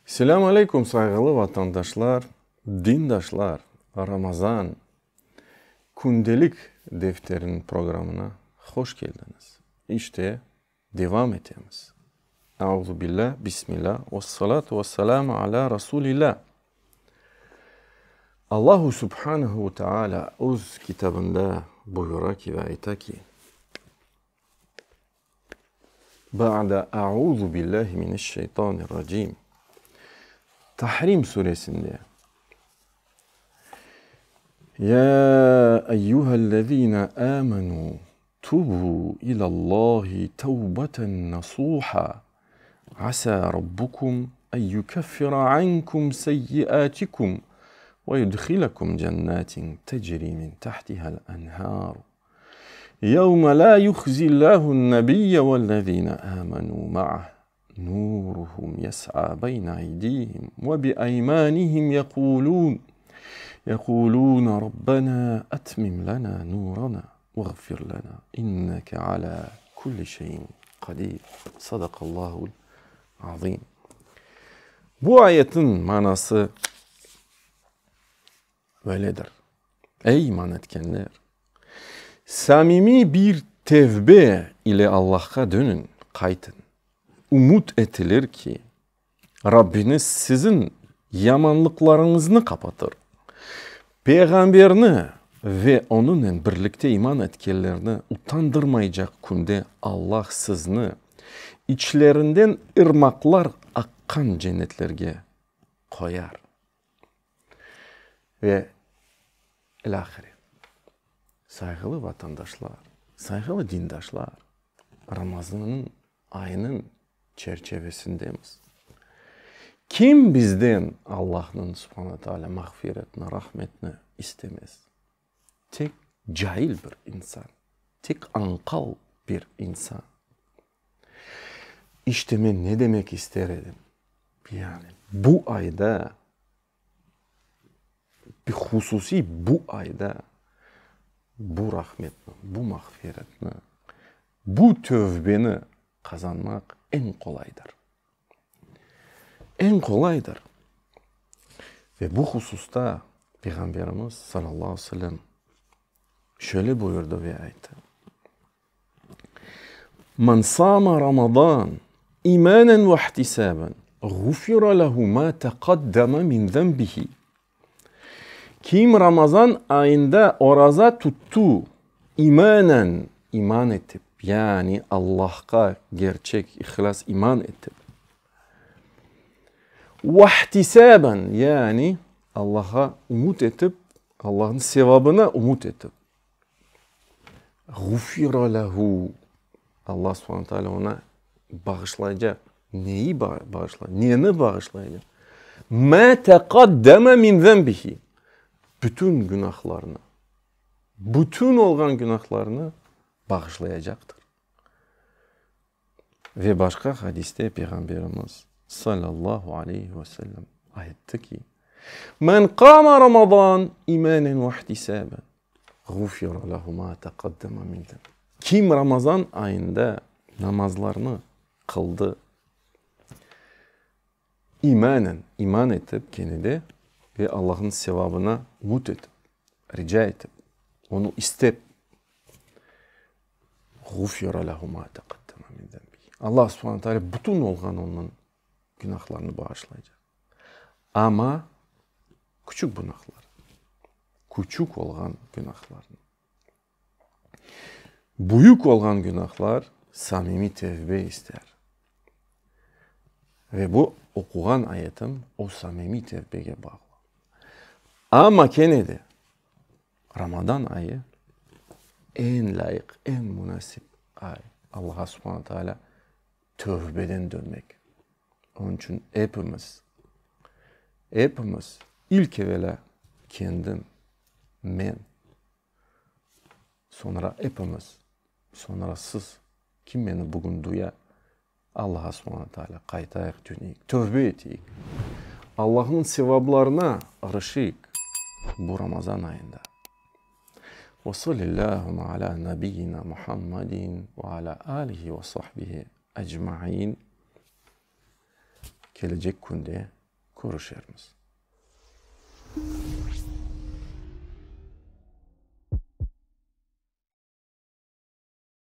Selâm aleyküm, sayğılı vatandaşlar, dindaşlar, Ramazan kündelik defteriniñ programına hoş keldiñiz. İşte, devam etemiz. Auzubillâ, bismillâ, vessalâtu vesselâmu alâ Rasulillâ. Allahu subhanehu ve tealâ öz kitabında buyura ki ve ayta ki, Ba'de auzu billahi mineşşeytanirracim. Tahrim suresinde Ya eyyühellezine amenu tubu ilallahi tevbeten nasuha asa rabbukum en yukeffira ankum seyyiatikum ve yudhilekum cennatin tecri min tahtiha'l enhar Yevme lâ yuhzillâhu n-nebiyye vellezîne âmenû ma'ah, nûruhum yes'â beyne eydîhim ve bi'eymânihim yeqûlûn, yeqûlûne Rabbenâ etmim lenâ nûrenâ veğfir lenâ inneke alâ kulli şeyin kadîr. Sadakallâhul azîm. Bu ayetin manası Böyledir. Ey iman etkenler! Samimiy bir tevbe ile Allahqa dönüñ, qaytıñ. Ümüt etilir ki, Rabbiniz siziñ yamanlıqlarıñıznı qapatır, Peyğamberni ve onıñnen birlikte iman etkenlerni utandırmaycaq künde Allah sizni içlerinden irmaqlar aqqan cennetlerge qoyar. Ve ilâhre. Sayğılı vatandaşlar, sayğılı dindaşlar, Ramazannıñ ayınıñ çerçevesindemiz. Kim bizden Allahnıñ, subhana taalâ, mağfiretini, rahmetini istemez? Tek cail bir insan, tek añqav bir insan. İşte men ne demek ister edim? Yani bu ayda, hususiy bu ayda bu rahmetni, bu mağfiretni, bu tövbeni qazanmaq eñ qolaydır. Eñ qolaydır. Ve bu hususta Peyğamberimiz salâllahu aleyhi ve sellem şöyle buyurdı ve ayttı, Men sama Ramazan imanen ve ihtisaben, ğufira lehu ma teqaddeme min zenbihi. Kim Ramazan ayında oraza tuttu, imanen, iman etip, yani Allahqa gerçek, ihlas iman etip, ve ihtisaben, yani Allahqa ümüt etip, Allahnıñ sevabına ümüt etip, Ğufira lehu, Allah subhane teala oña bağışlaycaq. Neyi bağışlay? Neni bağışlaycaq? Ma teqaddeme min zenbihi. Bütün günahlarını, bütün olğan günahlarını bağışlayacaqtır. Ve başqa hadiste Peyğamberimiz, salâllahu aleyhi ve sellem, ayttı ki, Men qâme Ramazan imanen ve ihtisaben, ğufira lehu ma teqaddeme min zenbi. Kim Ramazan ayında namazlarnı qıldı, imanen, iman etip kene de ve Allahnıñ sevabına ümüt etip, rica etip, onı istep, Ğufira lehu ma teqaddeme min zenbihi. Allah subhane teala bütün olğan onıñ günahlarını bağışlaycaq. Amma küçük günahlar, küçük olğan günahlarnı. Büyük olğan günahlar samimiy tevbe ister. Ve bu oquğan ayetim o samimiy tevbege bağlı. Amma kene de Ramadan ayı eñ lâyıq, eñ munasip ay Allaha subhana taalâ tövbeden dönmek. Onıñ içün epimiz, epimiz, ilk evelâ kendim, men, soñra epimiz, soñra siz, kim meni bugün duya, Allaha subhana taalâ qaytayıq, döneyik, tövbe eteyik, Allahnıñ sevablarına irişeyik bu Ramazan ayında. Ve sallillâhümme alâ nabiyyina Muhammedin ve alâ âlihi ve sahbihi ecmaîn. Kelecek künde. Körüşermiz.